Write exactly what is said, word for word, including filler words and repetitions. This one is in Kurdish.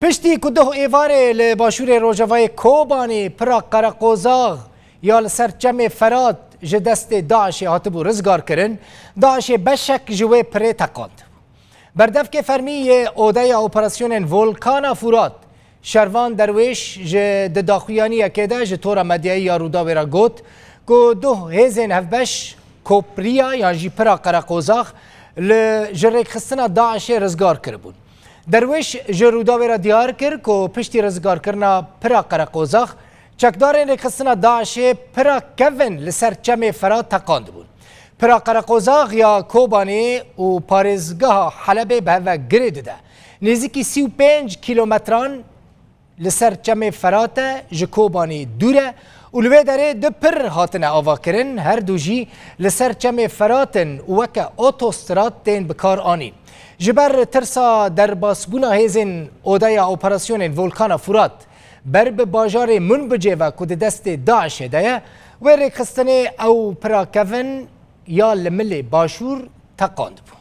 Piştî ku duh êvarê li başûrê rojavayê Kobanê pira Qereqozax ya li ser çemê Ferat ji destê DAIŞê hatibû rizgarkirin, DAIŞê beşek ji wê pirê teqand. Berdevkê fermî yê Odeya Operasyonên Volkana Furat, Şervan Derwêş, ji di daxuyaniyekê de ji tora medyayî ya Rûdawê re got ku duh hêzên hevbeş kopriya yan jî pira Qereqozax li ji rêkxistina DAIŞê rizgar kiribûn. Derwêş ji Rûdawê re diyar kir ku piştî rizgarkirina pira Qereqozax, çekdarên rêkxistina DAIŞê pira kevin li ser çemê Ferat teqandibûn. Pira Qereqozax ya Kobanê û parêzgeha Helebê bi hev ve girê dide. Nêzîkî sî û pênc kîlometran li ser çemê Ferat e, ji Kobanê dûr e û li wê derê du pir hatine avakirin, her du jî li ser çemê Ferat in û weke otostrad tên bi kar anîn. Ji ber tirsa derbasbûna hêzên Odeya Operasyonên Volkana Furat ber bi bajarê Munbicê ve ku di destê DAIŞê de ye, wê rêkxistinê ew pira kevin ya li milê başûr teqandibû.